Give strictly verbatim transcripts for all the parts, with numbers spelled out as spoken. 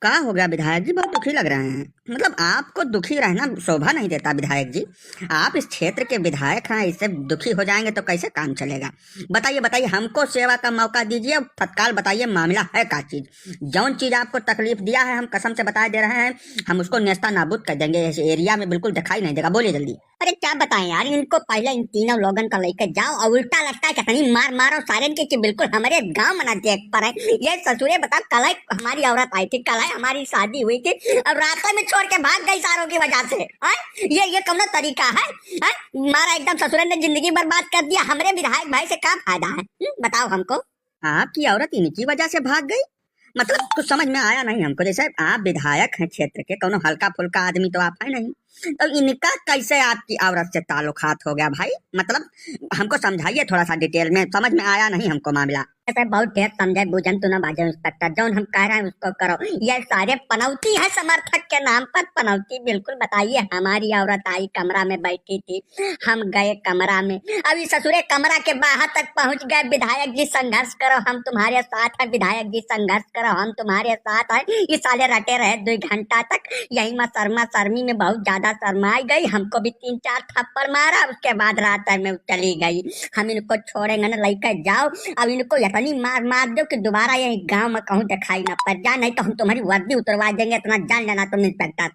का हो गया विधायक जी, बहुत दुखी लग रहे हैं? मतलब, आपको दुखी रहना शोभा नहीं देता विधायक जी। आप इस क्षेत्र के विधायक हैं, इससे दुखी हो जाएंगे तो कैसे काम चलेगा? बताइए, बताइए, हमको सेवा का मौका दीजिए, तत्काल बताइए मामला है का चीज। जौन चीज आपको तकलीफ दिया है, हम कसम से बताए दे रहे हैं, हम उसको नेस्ता नाबूद कर देंगे। इस एरिया में बिल्कुल दिखाई नहीं देगा। बोलिए जल्दी। अरे क्या बताएं यार, इनको पहले इन तीनों लोगन का लेके जाओ और उल्टा लगता है कितनी मार मारो सारेन के कि बिल्कुल हमारे गांव में ना देख पा रहे। ये ससुरे बताओ, कल है हमारी औरत आई थी, कल है हमारी शादी हुई थी, अब रास्ते में छोड़ के भाग गई सारों की वजह से। हैं? ये ये कौन तरीका है? हैं? मारा एकदम ससुरे ने जिंदगी बर्बाद कर दिया। हमरे विधायक भाई से क्या फायदा है? हम्म, बताओ हमको। आपकी औरत इनकी वजह से भाग गई? मतलब, कुछ समझ में आया नहीं हमको। जैसे आप विधायक हैं क्षेत्र के, कौनो हल्का फुल्का आदमी तो आप है नहीं, तो इनका कैसे आपकी औरत से ताल्लुकात हो गया भाई? मतलब, हमको समझाइए थोड़ा सा डिटेल में, समझ में आया नहीं हमको मामला। ऐसे बहुत ढेर समझे बूझन तू ना बाजो इंस्पेक्टर, जौन हम कह रहे हैं उसको करो। ये सारे पनौती है समर्थक के नाम पर, पनौती। बिल्कुल बताइए, हमारी औरत आई कमरा में बैठी थी, हम गए कमरा में। अब इस ससुरे कमरा के बाहर तक पहुंच गए। विधायक जी संघर्ष करो, हम तुम्हारे साथ हैं। विधायक जी संघर्ष करो, हम तुम्हारे साथ हैं। ये साले रटे रहे दो घंटा तक यही में शर्मा शर्मी में, बहुत ज्यादा शर्माई गई। हमको भी तीन चार थप्पड़ मारा, उसके बाद रात में चली गई। हम इनको छोड़ेंगे ना, लेके जाओ। अब इनको इतनी मार मार दो कि दोबारा ये गांव में कहूँ दिखाई ना पड़ जाए, नहीं तो हम तुम्हारी वर्दी उतरवा देंगे, इतना जान लेना तुम इंस्पेक्टर।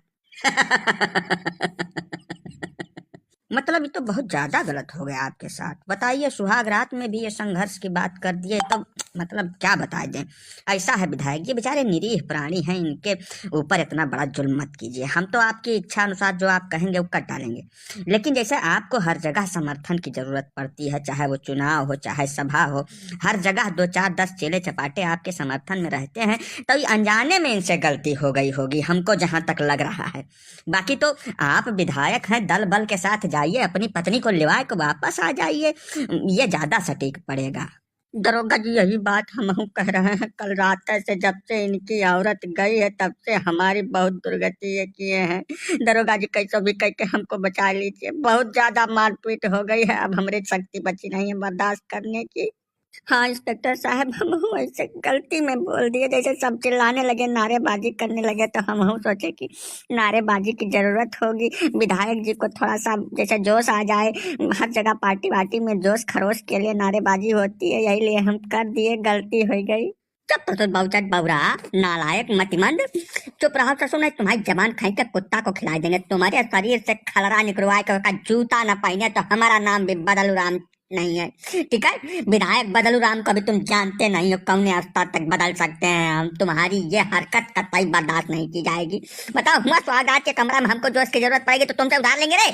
मतलब, ये तो बहुत ज्यादा गलत हो गया आपके साथ। बताइए, सुहाग रात में भी ये संघर्ष की बात कर दिए, तो मतलब क्या बताया जाए। ऐसा है विधायक जी, बेचारे निरीह प्राणी हैं, इनके ऊपर इतना बड़ा जुल्म मत कीजिए। हम तो आपकी इच्छा अनुसार जो आप कहेंगे वो कर डालेंगे, लेकिन जैसे आपको हर जगह समर्थन की जरूरत पड़ती है, चाहे वो चुनाव हो, चाहे सभा हो, हर जगह दो चार दस चेले चपाटे आपके समर्थन में रहते हैं, तो ये अनजाने में इनसे गलती हो गई होगी, हमको जहां तक लग रहा है। बाकी तो आप विधायक हैं, दल बल के साथ जाइए, अपनी पत्नी को लिवाए को वापस आ जाइए, ये ज्यादा सटीक पड़ेगा। दरोगा जी, यही बात हमहू कह रहे हैं। कल रात से, जब से इनकी औरत गई है, तब से हमारी बहुत दुर्गति ये किए हैं। दरोगा जी, कैसो भी करके हमको बचा लीजिए, बहुत ज्यादा मारपीट हो गई है, अब हमरे शक्ति बची नहीं है बर्दाश्त करने की। हाँ इंस्पेक्टर साहब, हमहू ऐसे गलती में बोल दिए, जैसे सब चिल्लाने लगे, नारेबाजी करने लगे, तो हमहू सोचे कि नारेबाजी की जरूरत होगी। विधायक जी को थोड़ा सा जैसे जोश आ जाए, हर जगह पार्टी वार्टी में जोश खरोश के लिए नारेबाजी होती है, यही लिए हम कर दिए, गलती हो गई। चुप तो, तो बहुचट बौरा, नालायक, मतिमंद, चुप रहो ससुर, नहीं तुम्हारी जबान खींच के कुत्ता को खिला देंगे। तुम्हारे शरीर से खलरा निकलवा के उसका जूता न पहने तो हमारा नाम भी बदलू राम नहीं है, ठीक है? विधायक बदलू राम को भी तुम जानते नहीं हो, कौने स्तर तक बदल सकते हैं हम। तुम्हारी ये हरकत कतई बर्दाश्त नहीं की जाएगी। बताओ, हुआ सुहागरात के कमरा में हमको जोश की जरूरत पड़ेगी तो तुमसे उधार लेंगे रे?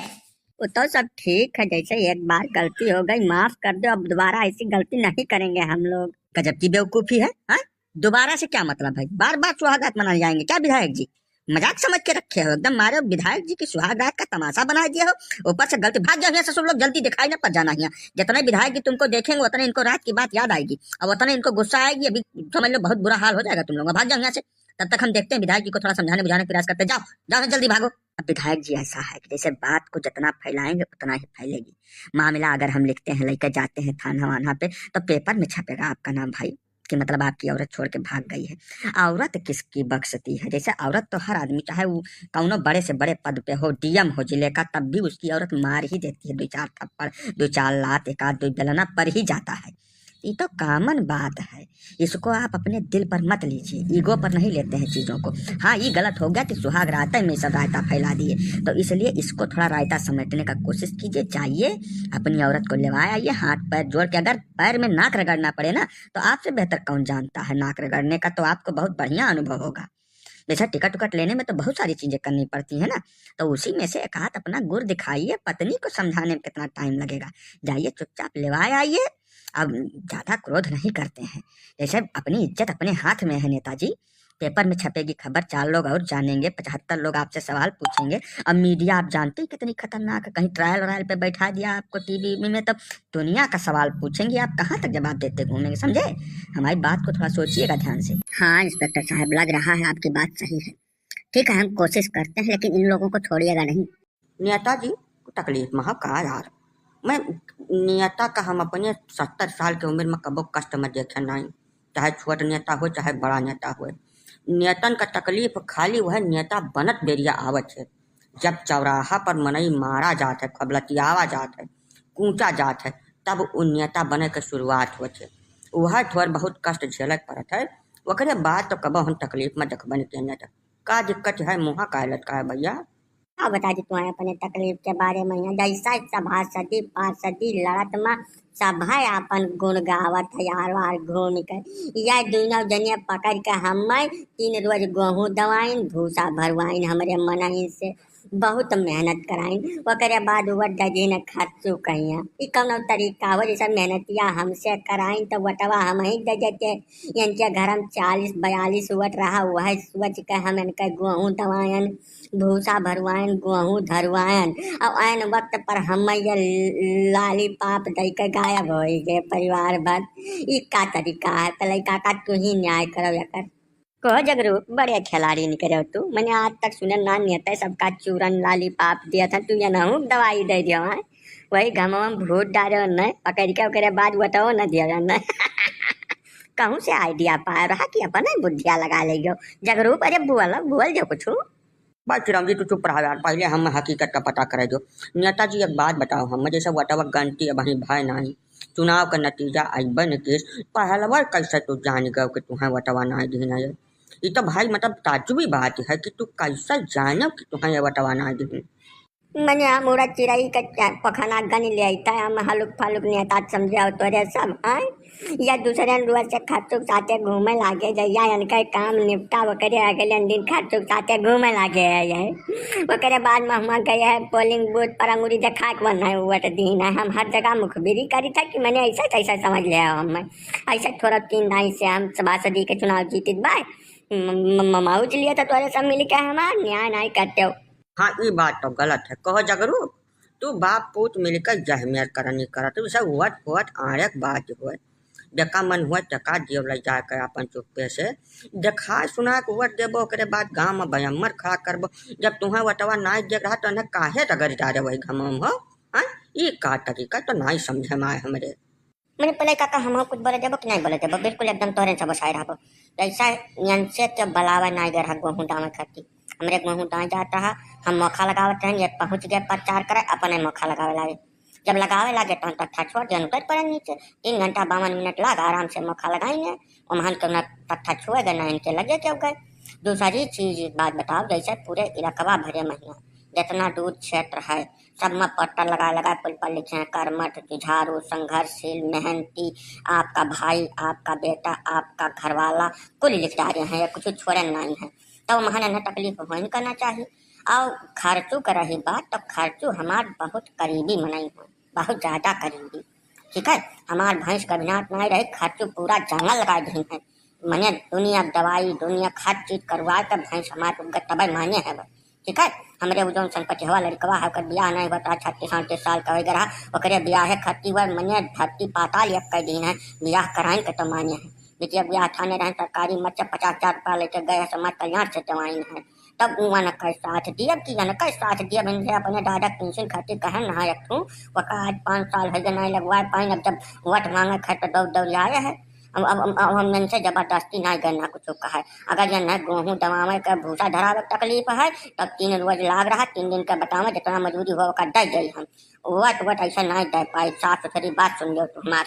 वो तो सब ठीक है, जैसे एक बार गलती हो गई, माफ कर दो, अब दोबारा ऐसी गलती नहीं करेंगे हम लोग। गजब की बेवकूफी है, हाँ? दोबारा से क्या मतलब है? बार बार सुहागरात मनाने जाएंगे क्या विधायक जी? मजाक समझ के रखे हो एकदम, मारे विधायक जी की सुहागरात का तमाशा बना दिया हो। ऊपर से गलती, भाग जाओ यहाँ से सब लोग, जल्दी दिखाई ना पड़ जाना यहाँ। जितने विधायक जी तुमको देखेंगे उतने इनको रात की बात याद आएगी और उतने इनको गुस्सा आएगी। अभी समझ लो बहुत बुरा हाल हो जाएगा तुम लोगों का, भाग जाओ यहाँ से। तब तक हम देखते हैं, विधायक जी को थोड़ा समझाने बुझाने का प्रयास करते हैं। जाओ, जाओ जल्दी भागो। अब विधायक जी ऐसा है कि जैसे बात को जितना फैलाएंगे उतना ही फैलेगी। मामला अगर हम लिखते हैं, लेकर जाते हैं थाना वाना पे, तो पेपर में छपेगा आपका नाम भाई, कि मतलब आपकी औरत छोड़ के भाग गई है। औरत किसकी बख्शती है? जैसे औरत तो हर आदमी, चाहे वो कौनो बड़े से बड़े पद पे हो, डीएम हो जिले का, तब भी उसकी औरत मार ही देती है, दो चार थप्पड़, दो चार लात, एक आध दो बेलना पर ही जाता है। ये तो कॉमन बात है, इसको आप अपने दिल पर मत लीजिए, ईगो पर नहीं लेते हैं चीज़ों को। हाँ, ये गलत हो गया कि सुहाग रात में सब रायता फैला दिए, तो इसलिए इसको थोड़ा रायता समेटने का कोशिश कीजिए। जाइए, अपनी औरत को लेवाए आइए, हाथ पैर जोड़ के। अगर पैर में नाक रगड़ना पड़े ना, तो आपसे बेहतर कौन जानता है नाक रगड़ने का, तो आपको बहुत बढ़िया अनुभव होगा। जैसा टिकट उकट लेने में तो बहुत सारी चीजें करनी पड़ती है ना, तो उसी में से एक आध अपना गुर दिखाइए। पत्नी को समझाने में कितना टाइम लगेगा? जाइए, चुपचाप लेवाए आइए। अब ज्यादा क्रोध नहीं करते हैं, जैसे अपनी इज्जत अपने हाथ में है नेताजी। पेपर में छपेगी खबर, चार लोग और जानेंगे, पचहत्तर लोग आपसे सवाल पूछेंगे। अब मीडिया आप जानते हैं कितनी खतरनाक है, कहीं ट्रायल वायल पे बैठा दिया आपको टीवी में, तो दुनिया का सवाल पूछेंगे, आप कहाँ तक जवाब देते घूमेंगे, समझे? हमारी बात को थोड़ा सोचिएगा ध्यान से। हाँ इंस्पेक्टर साहब, लग रहा है आपकी बात सही है। ठीक है, हम कोशिश करते हैं, लेकिन इन लोगों को छोड़िएगा नहीं। नेताजी को तकलीफ में हो का यार? मैं नेता का हम अपने सत्तर साल के उम्र में कबो कष्ट में देखे नहीं, चाहे छोट नेता हो चाहे बड़ा नेता हो। नेतन का तकलीफ खाली वह नेता बनत बेरिया आवत है, जब चौराहा पर मनई मारा जात है, खबलतियावा जात है, कूचा जात है, तब उ नेता बने के शुरुआत होत है। वह थोर बहुत कष्ट झेले के पड़त है, ओकरे बाद तो कबो हम तकलीफ में देखबे नहीं किया नेता। का दिक्कत है, मुँहा काहे लटका है भैया? का बता दी तुम्हें अपने तकलीफ के बारे में? यहाँ जैसा सभा सदी पार्षदी लड़त में सभा अपन गुण गावत है यार वार घूम के। यह दोनों जने पकड़ के हमें तीन रोज गेहूं दवाइन, भूसा भरवाइन हमरे मनइन से, बहुत मेहनत कराइन। ओकरे बाद वो दे दीन खर्चू कहिया। ई कौनो तरीका हो, जैसे मेहनतिया हमसे कराइन तो वटवा हम ही दे देते। इनके घर में चालीस बयालीस वट रहा, वह सोच के हम इनके गेहूं दवाइन, भूसा भरवाइन, गेहूं धरवाइन, और ऐन वक्त पर हम ये लालीपॉप दई के गायब होई गए परिवार भर। ई का तरीका है? तो लइका का तू ही न्याय करो एकर। कहो जगरू, बड़े खिलाड़ी निकले हो तू। मैंने आज तक सुने ना नेता सबका चूरन लालीपॉप दिया था, तू ये नहू दवाई दे दियो है। वही घमवा में भूत डारे न पकड़ के ओकरे बाद वटो न दिया न। कहूँ से आइडिया पाए रहा कि अपने बुद्धिया लगा ले गयो। जगरू, अरे बोल, बोल जो कुछ। भाई चिरंजी, तू चुप रहा यार, पहले हम हकीकत का पता करे दो। नेताजी, एक बात बताओ, हम जैसे वटवा गनती अब ही भाई नाही, चुनाव का नतीजा आइबे न किस, पहलवा कैसे तू जान गयो कि तुहें वटवा नाही दीन है? ई तो भाई मतलब ताजुबी बात है कि तू कैसे जाने कि तुहें ये वटवा नाही दीन। मने हम उड़ा चिरई के पखना गन ले आइता, हम हलुक फलुक नेता समझे हो तोरे सब, हैं? या दूसरे रोज से खर्चुक साथे घूमे लागे, जइया इनका काम निपटा, ओकरे अगले दिन खर्चुक साथे घूमे लागे है ये। ओकरे बाद में हुआ गए है पोलिंग बूथ पर अंगूरी देखा के बन है, वोट दीन है। हम हर जगह मुखबिरी करी था कि मने ऐसा कैसा समझ ले हो हम। ऐसे थोड़ा तीन दाई से हम सभासदी के चुनाव जीतित बा, म-, म-, म-, मौज लिया था तोरे सब मिल के, हमार न्याय नहीं करते हो। हाँ, ई बात तो गलत है। कहो जगरू, तू बाप पूत मिलकर जहमियर करनी करत, तू सब वट वट आड़े के बात हुए। जका मन हुए तका दियो ले जाके अपन चुप्पे से। देखा सुना के वट देबो, ओकरे बाद गाँव में बयम्मर खड़ा करबो। जब तुहें वटवा नाई देख रहा तो इन्हें काहे रगड़ डारे वही घमवा में हो? हाँ, ई का तरीका तो नाई समझे में आए हमरे। मने पहले काका, हम कुछ बोले देबो कि नहीं बोले देबो? बिल्कुल एकदम तोरे से बसाए रहबो। जैसा यनसे के बलावे नहीं गए रहा गेहूं दावे खातिर, हमरे गेहूं दावे जात रहा, हम मोखा लगावत रहन, ये पहुंच गए प्रचार करे, अपने मोखा लगावे लागे। जब लगावे लागे तो हम तट्ठा छोड़ दिया, उतर पड़े नीचे। तीन घंटा बावन मिनट लाग आराम से मोखा लगाई ने, ओमहन के ना तट्ठा छुए गए, ना इनके लगे क्यों गए। दूसरी चीज, एक बात बताओ, जैसे पूरे इलाकवा भरे महीना जितना दूध क्षेत्र है, सब में पोस्टर लगा लगा, पुल पर लिखे हैं, कर्मठ, जुझारू, संघर्षशील, मेहनती, आपका भाई, आपका बेटा, आपका घरवाला, कुल लिख डारे हैं, ये कुछ छोड़े नहीं है। तो वहाँ ना तकलीफ हो ही करना चाहिए। और खर्चू का रही बात, तो खर्चू हमार बहुत करीबी मनई है, बहुत ज्यादा करीबी। ठीक है, हमार भैंस का बिनात नहीं रही, खर्चू पूरा जंगल लगा दी है। मने दुनिया दवाई, दुनिया हर चीज करवा के भैंस हमार उनका तबे माने है भाई। ठीक है, हमरे वो जौन संपत्ति हवा लड़कवा है, ओकर बियाह नहीं होता, छत्तीस अड़तीस साल का हो गया रहा, ओकरे बियाह है खत्ती वर मने धरती पाताल एक कर दीन है, बियाह कराइन के तो माने है। बिटिया बियाह थाने रहन, तरकारी मरचा पचास हजार रुपया लेके गए, समाज कल्याण से जवाइन है। तब उ अनकर साथ दियब कि अनकर साथ दियब, इनसे अपने दादा पेंशन खातिर कहन ना एक ठू, वका आज पाँच साल हो गए नहीं लगवाए पाइन, अब जब वोट मांगे खैर तो दौड़ दौड़ आए है। अब, अब, अब, अब हम इनसे जबरदस्ती ना गए ना कुछ कहा है। अगर ये न गेहूं दवावे के भूसा धरावे के तकलीफ है, तब तीन रोज लाग रहा, तीन दिन का बतावे, जितना मजबूरी हो ओका दे जाई हम। वोट, वोट ऐसा ना दे पाई, साफ सुथरी बात सुन लियो तू हमार।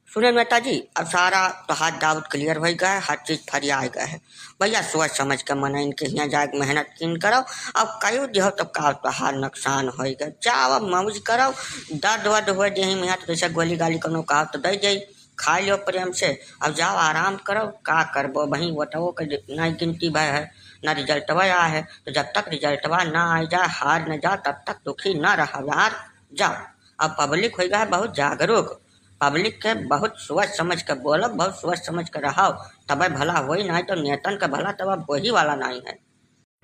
सुने नेताजी, अब सारा तोहार doubt clear होइ गए, हर चीज फरियाए गए है। भैया सोच समझ के मन इनके हियाँ जाए के मेहनत किन करो, अब कई दिहो तो का तोहार नुकसान होइ गए। जाओ अब मौज करो, दर्द वर्द हुए देही में तो जैसे गोली गाली कोनो कहा तो दे जाई, खा लियो प्रेम से। अब जाओ आराम करो, का करबो बही, वोटवो के नहीं गिनती भय है, ना रिजल्टवा आया है, तो जब तक रिजल्टवा ना आ जाए, हार न जाओ, तब तक दुखी ना रहो यार। जाओ, अब पब्लिक होइ गया है बहुत जागरूक, पब्लिक के बहुत सोच समझ के बोलब, बहुत सोच समझ के रहो, तबे भला होई, नहीं तो नेतन के भला तब अब होही वाला नहीं है।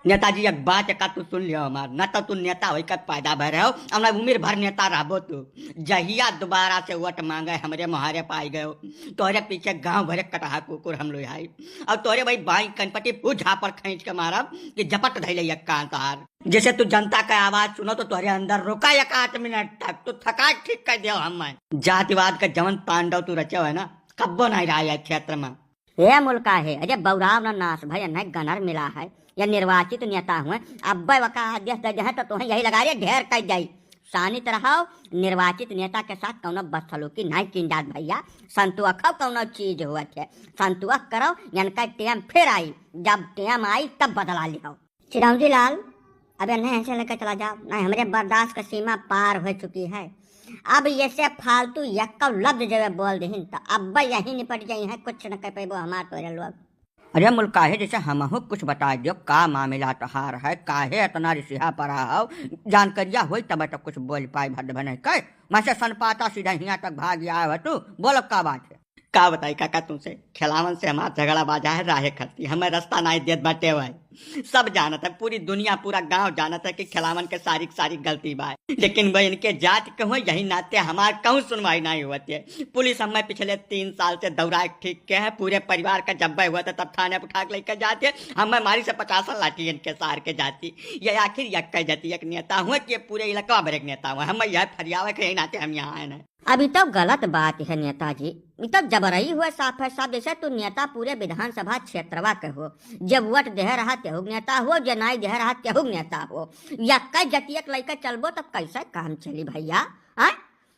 नेताजी, एक बात एका तू सुन लियो हमार, न तो तू नेता होई के पैदा भय रहो, और न उम्र भर नेता रहबो तू। जहिया दोबारा से वोट मांगे, हमरे मोहारे पाई गयो, तोरे पीछे गांव भरे कटहा कुकुर हम लोग आई, और तोरे भाई बाई कनपटी फू झापड़ खींच के मारब कि झपट धैले एक कान तोहार। जैसे तू जनता का आवाज सुनो तो तोहरे अंदर रुका एक आध मिनट तक, तू थकान ठीक कर दियो हमें। जातिवाद का जवन तांडव तू रचे है ना, कब्बो नहीं रहा है क्षेत्र में। हे मुल्काहे, अरे बौराव न नास भय, न गनर मिला है, या निर्वाचित नेता हुए, अब वका आदेश दे दे हैं तो तुम्हें यही लगा रहे ढेर कर जाई। शानित रहो, निर्वाचित नेता के साथ कौनो बदसलूकी नहीं कीन जात भैया। संतोख कौनो चीज हुआ थे, संतोख करो, इनका टेम फिर आई, जब टेम आई तब बदला लिहो। चिरौंजी लाल, अब इन्हें ऐसे लेके चला जाओ, नहीं हमरे बर्दाश्त का सीमा पार हो चुकी है। अब ऐसे फालतू यक्का लफ्ज जब बोल दहिन तो अब यही निपट जाई है, कुछ न कह पैबो हमार तोरे लोग। अरे मुल्काहे, जैसे हमहू कुछ बताइ दियो, का मामिला तोहार है, काहे इतना रिसिहा पड़ा हो, जानकारिया होई तब तो कुछ बोल पाई भद भन कह, मैं से सनपाता सीधा हियाँ तक भाग आया हो तू, बोलो का बात है? का बताई काका तुमसे, खेलावन से हमार झगड़ा बाजा है राहे खरती, हमें रास्ता नाई देत बाटे भाई। सब जानत है, पूरी दुनिया, पूरा गांव जानत है कि खेलावन के सारी की सारी गलती बा, लेकिन वह इनके जात के हुए, यही नाते हमार कहूँ सुनवाई नहीं होती है। पुलिस हमें पिछले तीन साल से दौड़ा के ठीक के है, पूरे परिवार का जब्बे हुआ था तब थाने पे उठा के लेकर जाते, हमें मारी से पचासन लाठी इनके सार के जाती। ये आखिर यक्का जाति एक नेता हुए कि ये पूरे इलाका भर एक नेता हुए, हमें यह फरियावे के यही नाते हम यहाँ आए हैं। अब ई तो गलत बात है नेताजी, ई तो जबरई हुआ साफ है साफ, जैसे तू नेता पूरे विधानसभा क्षेत्रवा के हो, जे वोट देह रहा तेहू नेता हो, जे नाई देह रहा तेहू नेता हो। यक्का जतियक लइके चलबो तब कैसे काम चली भैया? हाँ,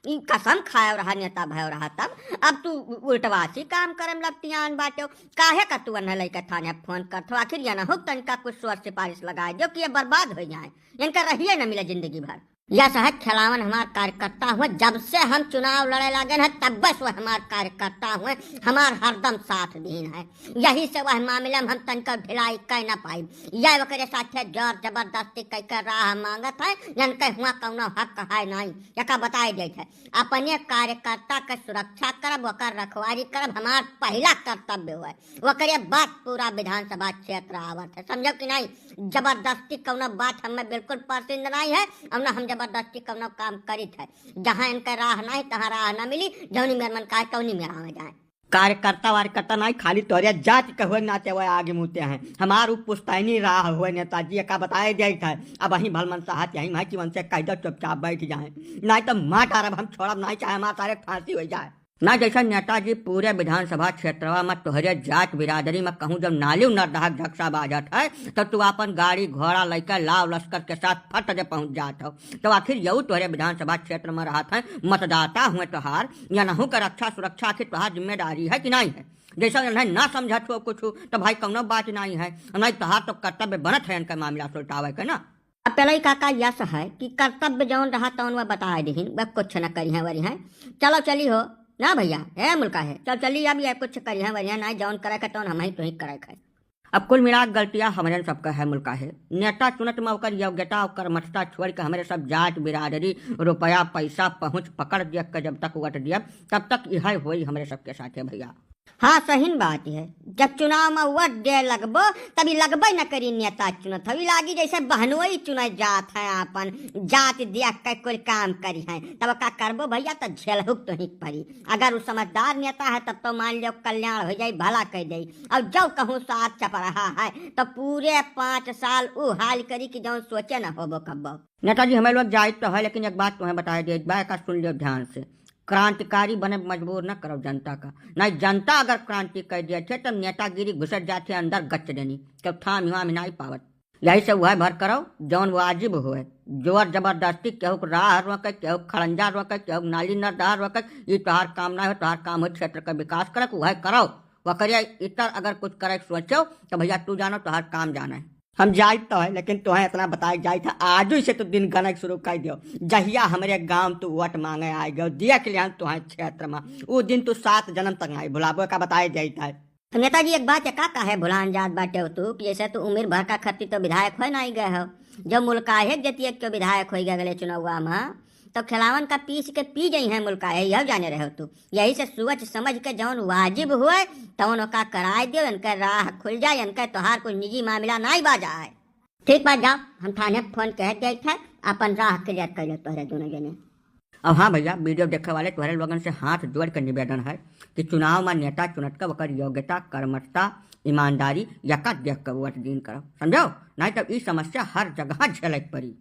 ई कसम खायो रहा नेता भयो रहा तब, अब तू उल्टवासी काम करे में लपटियान बाटे। काहे का तू अन्हे लइके थाने फोन करत हो? आखिर ये ना हो तनिका कुछ सोच सिफारिश लगाए दियो कि ये बर्बाद हो जाए, इनका रहिए न मिले जिंदगी भर। या साहब खेलावन हमार कार्यकर्ता हुए, जब से हम चुनाव लड़े लागे हैं तब से वह हमार कार्यकर्ता हुए, हमार हरदम साथ दीन है। यही से वह मामला में हम तनिका ढिलाई कर न पाई। यह ओकरे साथे जोर जबरदस्ती कह के राह मांगत है, इनके हुआ कौनो हक है नहीं। यका बताए देत है, अपने कार्यकर्ता के सुरक्षा करब, ओकर रखवारी करब हमार पहला कर्तव्य हुए। ओकरे बाद पूरा विधानसभा क्षेत्र आवत है, समझो कि नहीं? जबरदस्ती कौनो बात हमें बिल्कुल पसंद नहीं है, और ना हम जबरदस्ती कौनो काम करित है। जहाँ इनके राह नहीं, तहाँ राह न मिली, जौनी मेर मन कहे, तौनी मेर आवे जाए। कार्यकर्ता वार्यकर्ता नहीं, खाली तोरे जात के हुए नाते हुए आगे मुते हैं। हमार उ पुश्तैनी राह हुए नेताजी, एका बताए जाइत है। अब वहीं भलमन साहत यहीं है कि उनसे कह दो चुपचाप बैठ जाए, नहीं तो मार डारब हम, छोड़ब नहीं, चाहे हमार सारे फांसी हो जाए। ना जैसे नेताजी पूरे विधानसभा क्षेत्रवा में तोहरे जात बिरादरी में कहूँ जब नाली नरदहा के झकसा बाजत है, तो तू अपन गाड़ी घोड़ा लइके लाव लश्कर के साथ फट दे पहुँच जात हो। तो आखिर यहू तोहरे विधानसभा क्षेत्र में रहत है, मतदाता हुए तोहार, या नहू के रक्षा सुरक्षा आखिर तोहार जिम्मेदारी है कि नहीं है? जैसे इन्हें ना समझत हो कुछ, तो भाई कौनो बात नहीं है, नहीं तोहार तो कर्तव्य बनत है इनका मामला सुलटावे के ना। अब पेलई काका यस है कि कर्तव्य जौन रहा तौन वह बताए दिहिन, वह कुछ न करिहें वरिहें। चलो चली हो ना भैया, हे मुल्काहे, चल चली अब ये कुछ करिहें वरिहें ना, जौन करे के तौन हमही तुही करे के। अब कुल मिला के गलतियाँ हमरे सबका है मुल्काहे। नेता चुनत में ओकर योग्यता और कर्मठता छोड़ के हमरे सब जात बिरादरी, रुपया पैसा पहुँच पकड़ देख के जब तक वोट दिया तब तक यह होई हमरे सबके साथे भैया। हाँ, सहीन बात है। जब चुनाव में वोट दे लगबो, तभी लगबे न करी नेता चुनत हवी। लागी जैसे बहनोई चुने जात है, आपन जात देख के कुल काम करी है। तब का करबो भैया, तो झेलहुक तो ही पड़ी। अगर उ समझदार नेता है, तब तो मान लो कल्याण हो जाई, भला कर दे। और जब कहूँ साथ चपराहा है, तो पूरे पाँच साल उ हाल करी कि जौन सोचे न होबो कब्बो। नेताजी, हमें लोग जाइत तो है, लेकिन एक बात तुम्हें बताए दे, एक बार का सुन लियो ध्यान से। क्रांतिकारी बने मजबूर न करो जनता का। नहीं, जनता अगर क्रांति कर दिए थे, तब नेतागिरी घुसर जाते अंदर गच देनी, तब थाम हिमा में नहीं पावत। यही से वह भर करो, जौन वाजिब होए। जोर जबरदस्ती, केहू के राह रोके, केहू के खड़ंजा रोके, केहू के नाली नरदहा रोके, ई तोहार काम ना हो। तोहार काम हो क्षेत्र का विकास करे, वह करो। वकरिया इतर अगर कुछ करे सोचो, तो भैया तू जानो, तोहार काम जाने। हम जाइत तो है, लेकिन तोहें इतना बताए जाइत है, आजू से तो दिन गनक शुरू कर दियो। जहिया हमरे गांव तू वोट मांगे आए गयो, देख लिया तोहें क्षेत्र में, उ दिन तू सात जन्म तक नहीं भुलाबो, का बताए जाइत है। तो नेताजी, एक बात है, का काहे भुलान जात बाटे हो तू कि जैसे तू उम्र भर का खत्ती तो विधायक होए नहीं गए हो, जो मुल्काहे जतिये के विधायक होई गए अगले चुनावा में, तो खिलावन का पीस के पी गई है मुल्काहे, यह जाने रहे हो तू। यही से सोच समझ के जौन वाजिब हुए, तौन ओका कराए दियो, इनके राह खुल जाए, इनके तोहार कुछ निजी मामला नहीं बा जाए। ठीक बा, जाओ, हम थाने फोन कह दिया था, अपन राह clear कर लो तोहरे दोनों जने। अब हाँ भैया, video देखे वाले तोहरे लोगन से हाथ जोड़ के निवेदन है कि चुनाव में नेता चुनत के ओकर योग्यता, कर्मठता, ईमानदारी, यका देख के वोट दीन करो, समझो? नहीं तब ई समस्या हर जगह झेले के पड़ी।